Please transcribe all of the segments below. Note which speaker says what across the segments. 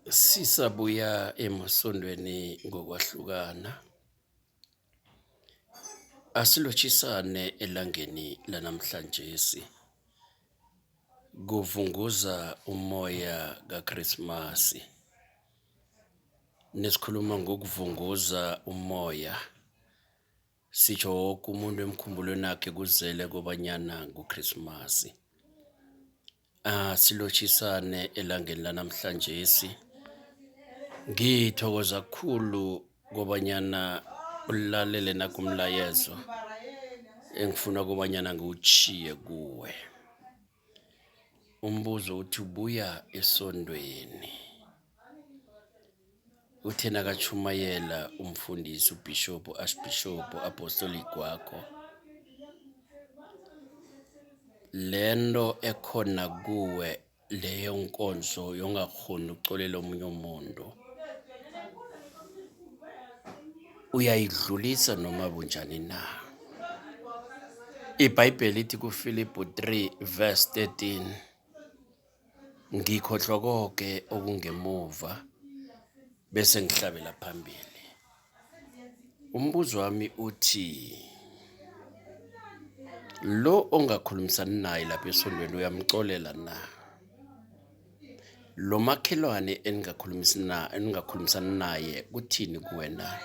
Speaker 1: Sisabuya emasondweni ngokwahlukana. Asilotjhisane elangeni lanamhlanjesi. Kuvunguza umoya kaKresmasi. Nesikhuluma ngokuvunguza umoya, sitjho woke umuntu emkhumbulwenakhe kuzele kobanyana nguKresmasi. Asilotjhisane elangeni lanamhlanjesi. Ngithokoza khulu kobanyana ulalele nakumlayezo engifuna kobanyana ngiwutjhiye kuwe. Umbuzo uthi ubuya esondweni. Uthe nakatjhumayela umfundisi ubhishobhu u-archbishop apostolic wakho lento ekhona kuwe leyo nkonzo yongakghoni ukucolela omunye umuntu uyayidlulisa noma bunjani na. Ibhayibheli ithi kuFilipu 3 verse 13 ngikhohlwa konke okungemuva bese ngihlabela phambili. Umbuzo wami uthi lo ongakhulumisani naye lapha esondweni uyamcolela na? Lo makhelwane eningakhulumisani naye kuthini kuwena?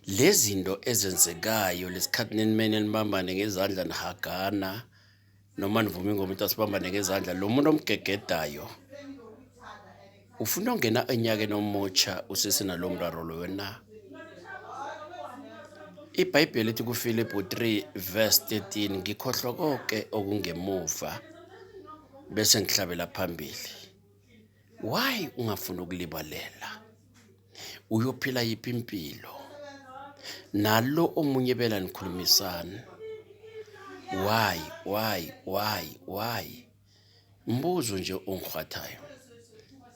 Speaker 1: Lezinto ezenzekayo lesikhathi nenimene nibambane ngezandla nihagana noma nivume ingoma ukuthi asibambane ngezandla lo muntu omgegedayo ufuna ungena enyakeni omutsha usesenalo mraro loyo na? Ibhayibheli lithi kuFilipu 3 verse 13 ngikhohlwa konke okungemuva bese ngihlabela phambili. Why ungafuni ukulibalela? Uyophila yiphi impilo? Nalo omunye bela nikhulumisana. Why why why why? Mbuzo nje ongihwathayo.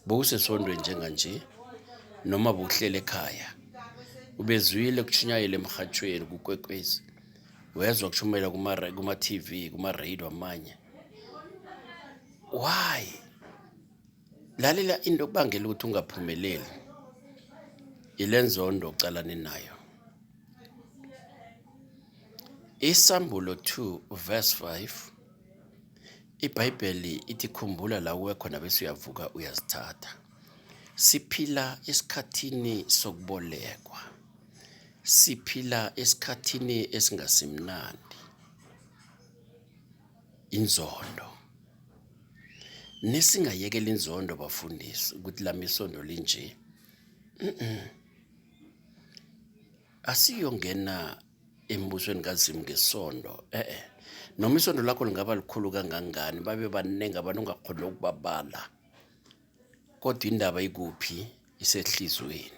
Speaker 1: Bowusesondweni njenganje noma bowuhlele ekhaya. Ubezwile kushunyayela emhathweni kuKwekwezi. Wezwa kushumayela kuma-TV, kuma-radio amanye. Why? Lalela into okubangela ukuthi ungaphumeleli ilenzondo ocalane nayo. Isambulo 2 verse 5 iBhayibheli ithi khumbula la uwe khona bese uyavuka uyazithatha. Siphila esikhathini sokubolekwa. Siphila esikhathini esingasimnandi. Inzondo. Nesingayekela inzondo bafundisi ukuthi lami isondo linje. Asiyongena embusweni kaZimu ngesondo eh noma isondo lakho lingaba likhulu kangangani babe baningi abantu ungakhoni ukubabala kodwa indaba ikuphi isehlizweni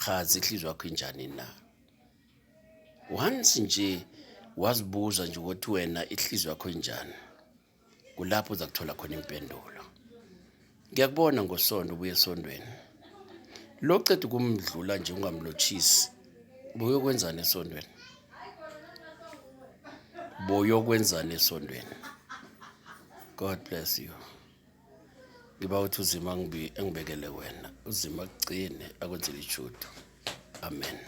Speaker 1: chaza ihliziyo yakho injani na once nje wazibuza nje ukuthi wena ihliziyo yakho injani kulapho uza kuthola khona impendulo. Ngiyakubona ngoSonto ubuya esondweni. Lo ceda ukumdlula nje ungamlotshisi, boyokwenzani esondweni? Boyokwenzani esondweni? God bless you. Ngiba ukuthi uZimu angibekele wena, uZimu akugcine akwenzele itjhudu. Amen.